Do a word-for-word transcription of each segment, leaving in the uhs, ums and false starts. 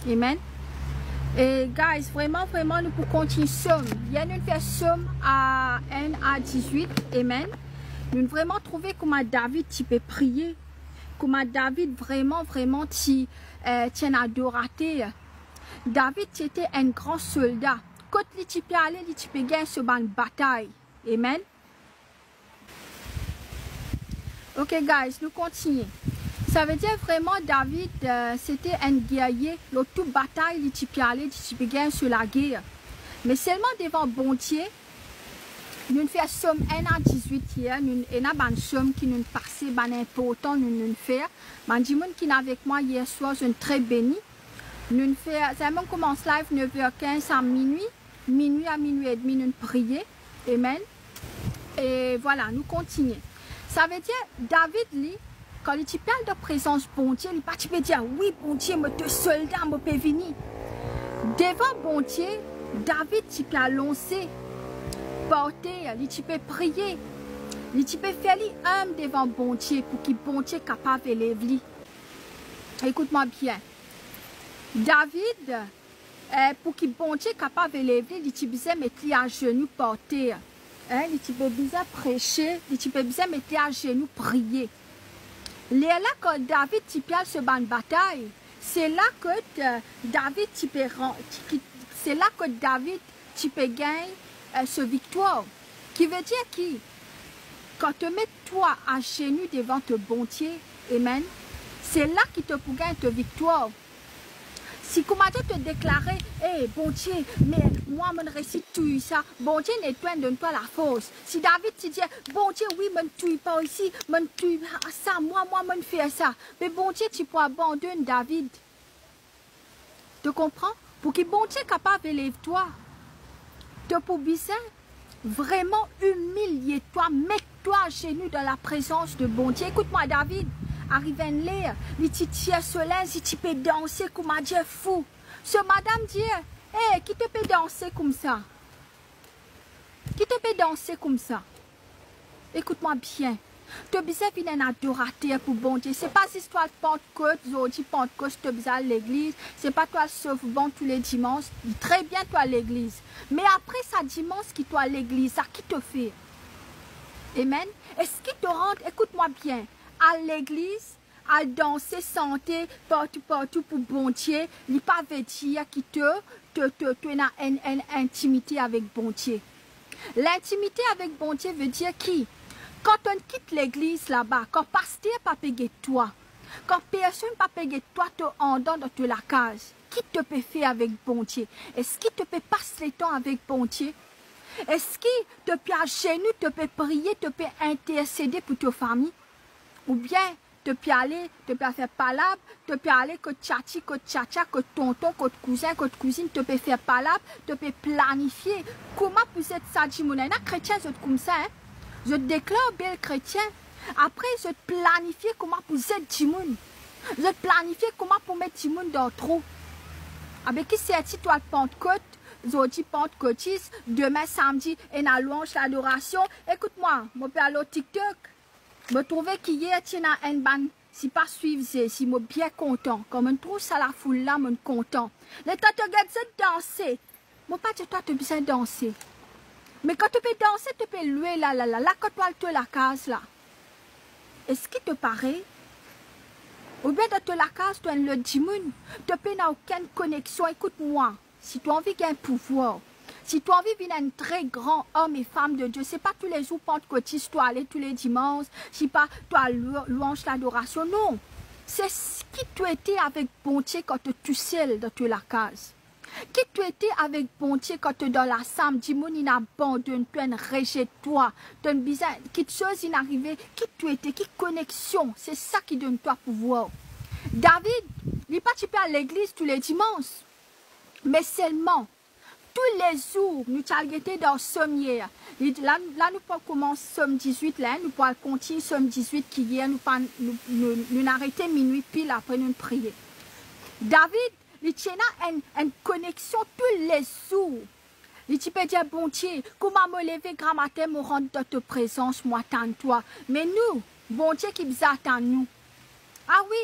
Amen. E guys, vreman, vreman, nou pou kontign Som. Yer nou fer Som a enn a dizwit. Amen. Nou vreman trouve kouma David ti pe priye, kouma David vreman, vreman ti, eh, ti enn adorater. David ti ete enn gran solda. Kot li ti pe ale, li ti pe gagn so bann batay. Amen. Ok, guys, nou kontigne. Savedir vreman David, eh, sete enn gerye, lor tou batay li ti pe ale, li ti pe gagn so lager. Me selman devan Bondie, nou fer Som enn a dizwit yer, nou ena bann Som ki nou pase, bann inportan nou, nou fer. Bann dimoun ki ena avek mwa yer swar, zot inn tre beni. Nou fer, sa mem koumans live nev er kinz a minwi, minwi a minwi edmi nou priye. Amen. E vwala, nou kontigne. Savedir, David, li, kan li ti pe al dan prezans Bondie, li pa ti pe dir, "Wi, Bondie, mo to solda, mo pe vini." Devan Bondie, David ti pe alonze par ter, li ti pe priye, li ti pe fer li inb devan Bondie pou ki Bondie kapav elev li. Ekout mwa bien. David, eh, pou ki Bondie kapav elev li, li ti bizin met li azenou par ter. Hein, li ti pe bizin prese, li ti pe bizin met li azenou priye. Lerla kan David ti pe al so bann batay, se la kot, eh, David ti pe ran-, ti, ki, se la kot David ti pe gagn, eh, so viktwar. Ki vedir ki, kan to met twa azenou devan to Bondie, amen, se la ki to pou gagn to viktwar. Si koumadir to deklare, "Eh, Bondie, me mwa, mo'nn resi touy sa," Bondie inn donn twa lafors. Si David ti dir, "Bondie, wi, mo'nn touy par isi, mo'nn touy sa, mwa, mwa, mo'nn fer sa," me Bondie ti pou abandonn David. To konpran? Pou ki Bondie kapav elev twa, to pou bizin vreman imilie twa, met twa azenou dan laprezans de Bondie. Ekout mwa, David, ariv enn ler, li ti tir so linz, li ti pe danse koumadir fou. So madam dir, "Eh, ki to pe danse koumsa? Ki to pe danse koumsa?" Ekout mwa bien. To bizin vinn enn adorater pou Bondie. Se pa zis to al Pantkot, zordi Pantkot to bizin al legliz. Se pa to al sof ban tou le dimans. Tre bien to al legliz. Me apre sa dimans ki to al legliz, sa ki to fer? Amen. Eski to rant, ekout mwa bien, al legliz, al danse, sante partou, partou pou Bondie, li pa vedir ki to, to, to, to ena enn, enn intimite avek Bondie. Lintimite avek Bondie vedir ki, kan to'nn kit legliz laba, kan paster pa pe get twa, kan personn pa pe get twa, to andan dan to lakaz, ki to pe fer avek Bondie? Eski to pe pas letan avek Bondie? Eski to pe azenou, to pe priye, to pe intersede pou to fami? Oubien to pe ale, to pe al fer palab, to pe ale kot tyati, kot tyatya, kot tonton, kot kouzin, kot kouzinn, to pe fer palab, to pe planifie kouma pou zet sa dimoun. Ena kretien zot koumsa, hein? Zot deklar bel kretien, apre zot planifie kouma pou zet dimoun. Zot planifie kouma pou met dimoun dan trou. Abe ki serti to al Pantkot, zordi Pantkotis, demin samdi ena lwanz ladorasion. Ekout mwa, mo pe al lor TikTok. Mo trouve ki yer ti ena enn bann, si pa swiv Zezi, mo bien kontan. Kan mo'nn trouv sa lafoul la, mo'nn kontan. Letan to get zot danse, mo pa dir twa to bizin danse. Me kan to pe danse, to pe lwe la, la, la, la, kan to al to lakaz la. Eski to pare? Oubien dan to lakaz, to enn lot dimoun, to pena okenn koneksion. Ekout mwa. Si to anvi gagn pouvwar, si to anvi vinn enn tre gran om e fam de Die, se pa toulezour Pantkotis to ale tou le dimans, si pa to al lwa-, lwanz ladorasion, non. Se s-, ki to ete avek Bondie kan to tousel dan to lakaz? Ki to ete avek Bondie kan to dan lasam, dimoun inn abandonn twa, inn rezet twa, to'nn bizin, kiksoz inn arive, ki to ete, ki koneksion, se sa ki donn twa pouvwar. David, li pa ti pe al legliz tou le dimans. Me selman, tou le zour, nou ti al gete dan Som yer. Li, la, la nou pou koumans Som dizwit la, nou pou al kontign Som dizwit ki yer, nou pa, nou, nou, nou arete minwi pil, apre nou priye. David, li ti ena enn, enn koneksion tou le zour. Li ti pe dir, "Bondie, kouma mo leve gramatin, mo rant dan to prezans, mo atann twa." Me nou, Bondie ki bizin atann nou. Ah wi,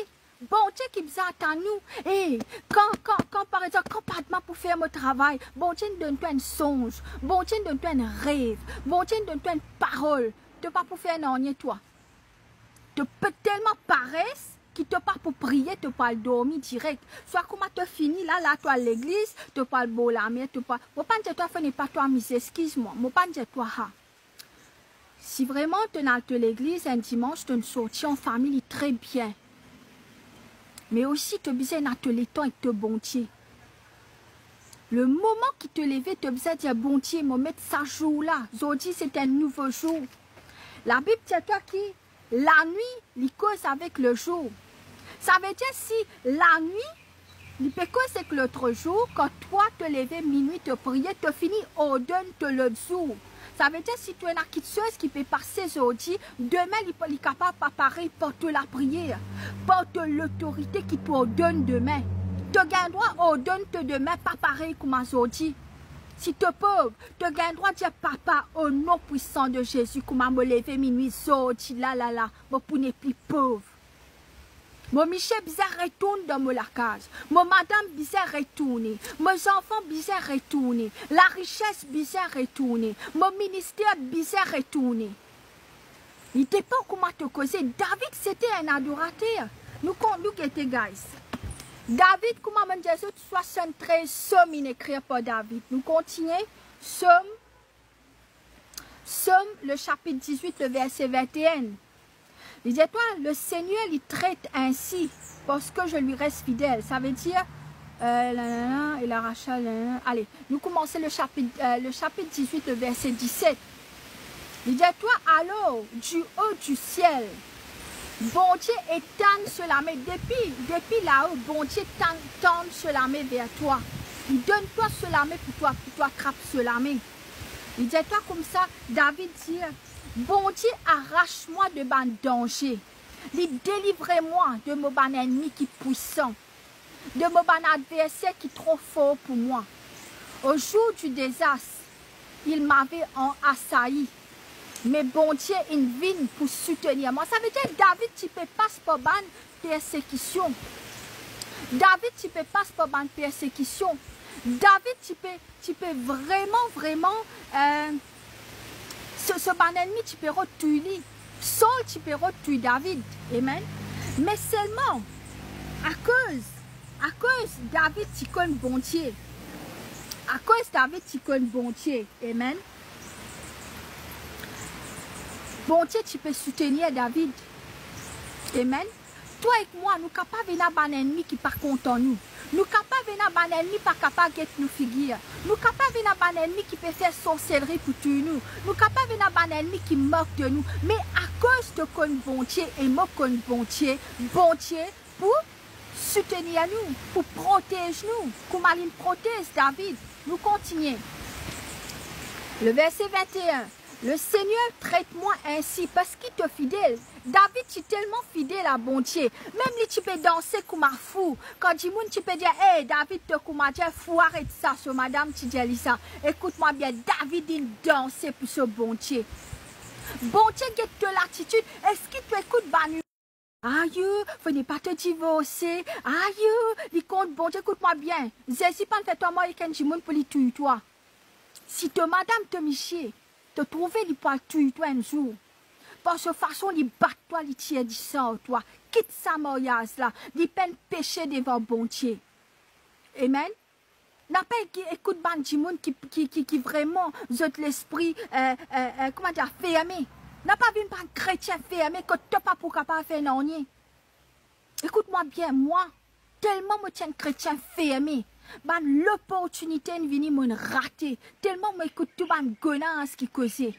Bondie ki bizin atann nou. E, kan, kan, Par exanp, kan pa demann pou fer mo travay, Bondie inn donn twa enn sonz, Bondie inn donn twa enn rev, Bondie inn donn twa enn parol, to pa pou fer nanye twa. To pe telman pares ki to pa pou priye, to pou al dormi direk. Swa kouma to fini la, la to al legliz, to pou al bor lamer, to pou al, mo pa'nn dir twa fode pa to amize, eskiz mwa, mo pa'nn dir twa sa. Si vreman to'nn al to legliz enn dimans, to'nn sorti an fami, li tre bien. Me osi to bizin ena to letan ek to Bondie. Le moman ki to leve, to bizin dir, Bondie, mo met sa zour la, zordi se enn nouvo zour. Labib dir twa ki lanwit, li koz avek lezour. Savedir si lanwit, li pe koz ek lot zour, kan twa to leve minwi, to priye, to fini ordonn to lot zour. Savedir si to ena kiksoz ki pe pase zordi, demin li, li kapav pa parey par to lapriyer, par to lotorite ki to ordonn demin. To gagn drwa ordonn to demin pa parey kouma zordi. Si to pov, to gagn drwa dir, Papa, o non pwisan de Zezi, kouma mo leve minwi zordi la, la, la, mo pou nepli pov. Mo misie bizin retourn dan mo lakaz. Mo madam bizin retourne. Mo zanfan bizin retourne. Larises bizin retourne. Mo minister bizin retourne. Li depan kouma to koze. David, se te enn adorater. Nou kon-, nou gete, guys. David, kouma mo'nn dir zot, swasanntrez som inn ekrir par David. Nou kontigne. Som, Som, le sapit dizwit, le verse vinte et un. Li dir twa, le Seigneur li tret ensi, parski je lui reste fidèle. Savedir, euh, la, la, la, e la rachal, la, la, la. Ale, nou koumans le sapit, euh, le sapit dizwit, le verse diset. Li dir twa, alors, du haut du ciel, Bondie etann so lame, depi, depi lao, Bondie tann, tann so lame ver twa. Li donn twa so lame pou twa, pou twa trap so lame. Li dir twa koumsa, David dir, Bondie, aras mwa de bann danze. Li delivre mwa de mo bann ennmi ki pwisan, de mo bann adverser ki tro for pou mwa. Au jour du désastre, il m'avait en-, assailli, me Bondie inn vinn pou soutenir mwa. Savedir David ti pe pas par bann persekision. David ti pe pas par bann persekision. David ti pe, ti pe vreman, vreman, euh, so, so bann ennmi ti pe rod touy li. Saul ti pe rod touy David. Amen. Me selman, akoz, akoz David ti konn Bondie. Akoz David ti konn Bondie. Amen. Bondie ti pe soutenir David. Amen. Twa ek mwa, nou kapav ena bann ennmi ki pa kontan nou. Nou kapav ena bann ennmi pa kapav get nou figir. Nou kapav ena bann ennmi ki pe fer sorselri pou touy nou. Nou kapav ena bann ennmi ki mok de nou. Me akoz to konn Bondie e mo konn Bondie, Bondie pou soutenir nou, pou protez nou, kouma linn protez David. Nou kontigne. Le verse vinte et un. Le Seigneur traite moi ainsi parce qu'il est fidèle. David ti telman fidel a Bondie, mem li ti pe danse kouma fou. Kan dimoun ti pe dir, "Ey, David, to kouma dir fou, aret sa," so madam ti dir li sa. Ekout mwa bien, David inn danse pou so Bondie. Bondie get to latitid, eski to ekout bann Ayo, fode pa to divorse. Ayo, li kont Bondie, ekout mwa bien. Zezi pa'nn fer twa mar ek enn dimoun pou li touy twa. Si to madam, to misie, to trouve li pou al touy twa enn zour, par so fason li bat twa, li tir disan ar twa, kit sa maryaz la, li pena pese devan Bondie. Amen. Napa ki ekout bann dimoun ki, ki, ki, ki vreman zot lespri, eh, eh, eh, kouma dir, ferme. Napa vinn bann kretien ferme kot to pa pou kapav fer nanye. Ekout mwa bien, mwa, telman mo ti enn kretien ferme, bann loportinite inn vini, mo'nn rate, telman mo ekout tou bann gonaz ki koze.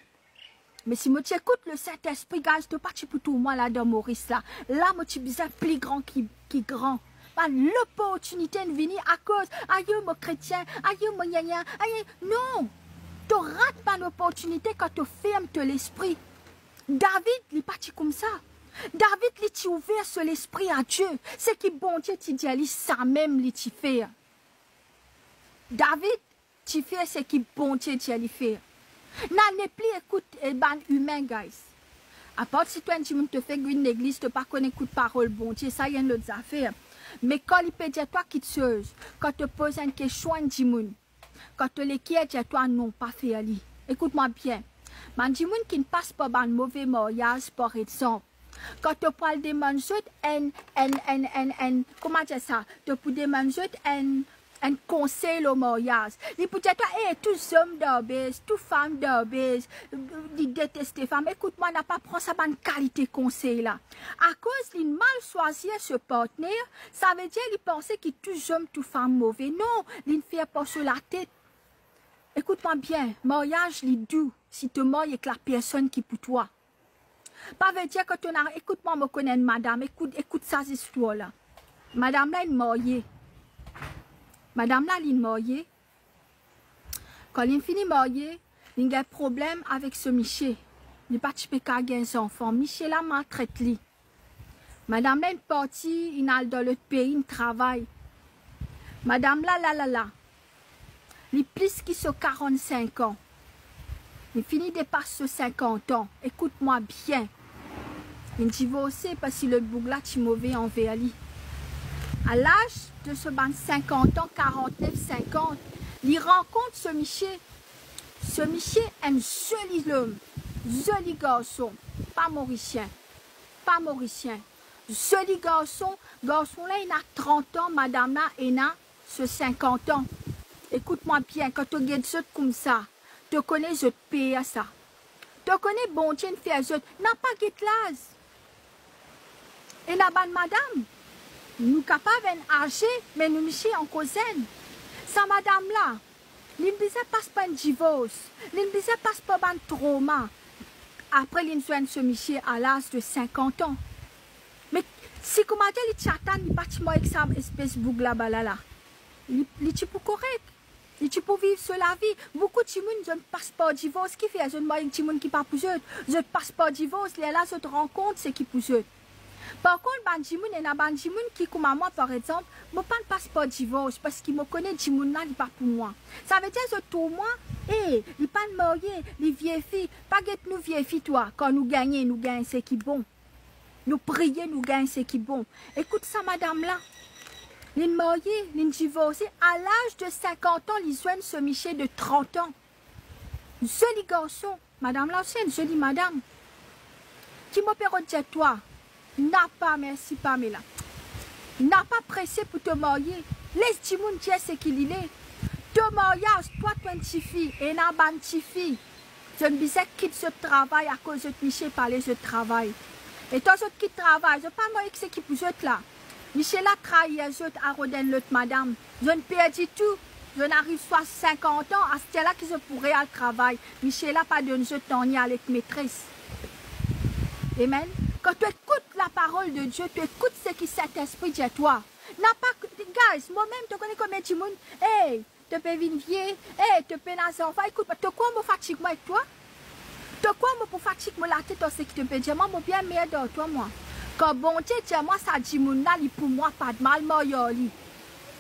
Me si mo ti ekout Lesintespri, guys, to pa ti pou trouv mwa la dan Moris la. La, mo ti bizin pli gran ki, ki gran. Bann loportinite inn vini akoz, ayo, mo kretien, ayo, mo nya nya, ayo, non! To rat bann loportinite kan to ferm to lespri. David, li pa ti koumsa. David, li ti ouver so lespri a Die. Seki Bondie ti dir li, samem li ti fer. David ti fer seki Bondie dir li fer. Nanye pli ekout, eh, bann imin, guys. Apar si to enn dimoun to fek vinn legliz, to pa konn ekout parol Bondie, sa enn lot zafer. Me kan li pe dir twa kiksoz, kan to poz enn kestion enn dimoun, kan to leker dir twa non, pa fer li. Ekout mwa bien. Bann dimoun ki pas par bann move maryaz, par exanp, kan to pou al demann zot enn, enn, enn, enn, enn, kouma dir sa, to pou demann zot enn, enn konsey lor maryaz. Li pou dir twa, "Eh, tou zom dan bez, tou fam dan bez, li deteste fam." Ekout mwa, napa pran sa bann kalite konsey la. Akoz li mal swazir so partner, savedir li panse ki tou zom, tou fam move. Non, li fer par so latet. Ekout mwa bien, maryaz li dou si to marye ek lapersonn ki pou twa. Pa vedir ki to ena, ekout mwa, mo konn enn madam, ekout, ekout sa zistwar la. Madam la inn marye. Madam la, li inn marye. Kan li fini marye, li gagn problem avek so misie. Li pa ti pe kav gagn zanfan. Misie la maltret li. Madam la inn parti, inn al dan lot pei, inn travay. Madam la, la, la, la. Li plis ki so karant-sink an. Li fini depas so sinkant an. Ekout mwa bien. Li divorse parski lot boug la ti move anver li. A laz de so bann sinkant an, karant-nef, sinkant, li rankont so misie. So misie, enn zoli lom, zoli garson, pa morisien, pa morisien. Zoli garson, garson la ena trant an, madam la ena so sinkant an. Ekout mwa bien, kan to get zot koumsa, to kone zot per sa. To kone Bondie inn fer zot, napa get laz. Ena bann madam, nou kapav enn aze, me nou misie ankor zenn. Sa madam la, linn bizin pas par enn divors, linn bizin pas par bann troma. Apre linn zwenn so misie a laz de sinkant an. Me si koumadir li ti atann, li pa ti marye ek sa espes boug laba la la, li, li ti pou korek. Li ti pou viv so lavi. Boukou dimoun, zot pas par divors, kifer zot marye ek dimoun ki pa pou zot? Zot pas par divors, lerla zot rankont seki pou zot. Par kont, bann dimoun, ena bann dimoun ki kouma mwa, par exanp, mo pa'nn pas par divors, parski mo kone dimoun la, li pa pou mwa. Savedir zot trouv mwa, e, li pa'nn marye, li vie fi, pa get nou vie fi twa, kan nou gagne, nou gagn seki bon. Nou priye, nou gagn seki bon. Ekout sa madam la. Linn marye, linn divorse, a laz de sinkant an, li zwenn so misie de trant an. Zoli garson. Madam la osi enn zoli madam. Ki mo pe rod dir twa? Napa, mersi Pamela. Napa prese pou to marye. Les dimoun dir seki li le. To maryaz, twa, to enn tifi, ena bann tifi. Zot bizin kit zot travay akoz zot misie pa les zot travay. E kan zot kit travay, zot pa marye ek seki pou zot la. Misie la trair zot, al rod enn lot madam. Zot perdi tou. Zot ariv swa sinkant an, aster la ki zot pou real travay. Misie la pa donn zot nanye, al ek metres. Amen. Kan to ekout laparol de Die, to ekout seki Sintespri dir twa. Napa, guys, mwa mem, to kone konbien dimoun, hey, to pe vinn vie, e to pena zanfan, ekout mwa, to krwar mo fatig mwa ek twa? To krwar mo pou fatig mo latet ar seki to pe dir mwa? Mo bien meyer ar twa mwa. Kan Bondie dir mwa sa dimoun la, li pou mwa, pa de mal, mo al ar li.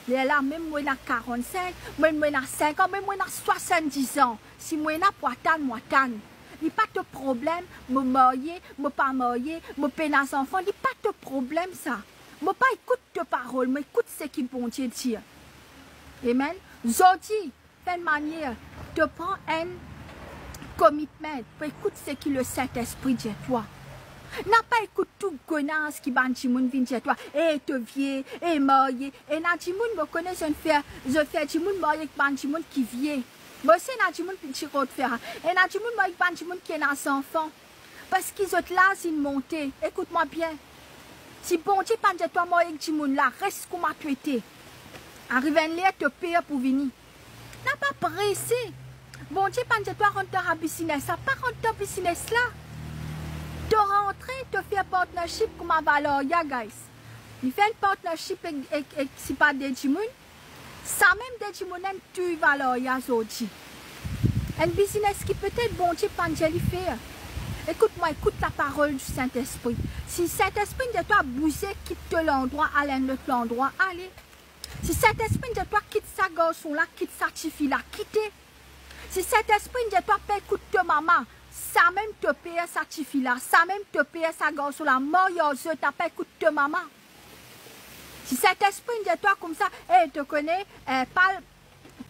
Lerla, mem mo ena karant-sink, mem mo ena sink an, mem mo ena swasann-diz an, si mo ena pou atann, mo atann. Li pa to problem mo marye, mo pa marye, mo pena zanfan, li pa to problem sa. Mo pa ekout to parol, mo ekout seki Bondie dir. Amen. Zordi, fer enn manier, to pran enn commitment pou ekout seki Lesintespri dir twa. Napa ekout tou gonaz ki bann dimoun vinn dir twa, e to vie, e marye. Ena dimoun, mo kone zot fer, zot fer dimoun marye ek bann dimoun ki vie. Mo osi ena dimoun ki ti rod fer sa. Ena dimoun marye ek bann dimoun ki ena zanfan. Parski zot laz inn monte. Ekout mwa bien. Si Bondie pa'nn dir twa marye ek dimoun la, res kouma to ete. Ariv enn ler to per pou vini. Napa prese. Bondie pa'nn dir twa rant dan sa biznes la, pa rant dan biznes la. To rantre, to fer partnership kouma Valeria, guys. Li fer enn partnership ek, ek, ek sipa de dimoun. Samem de dimoun inn touy Valeria zordi. Enn biznes ki petet Bondie pa'nn dir li fer. Ekout mwa, ekout laparol di Sintespri. Si Sintespri dir twa bouze, kit to landrwa, al enn lot landrwa, ale. Si Sintespri dir twa kit sa garson la, kit sa tifi la, kite. Si Sintespri dir twa pa ekout to mama, samem to per sa tifi la, samem to per sa garson la, marye ar zot, pa ekout to mama. Si Sintespri inn dir twa koumsa, "E, to kone, eh, pa,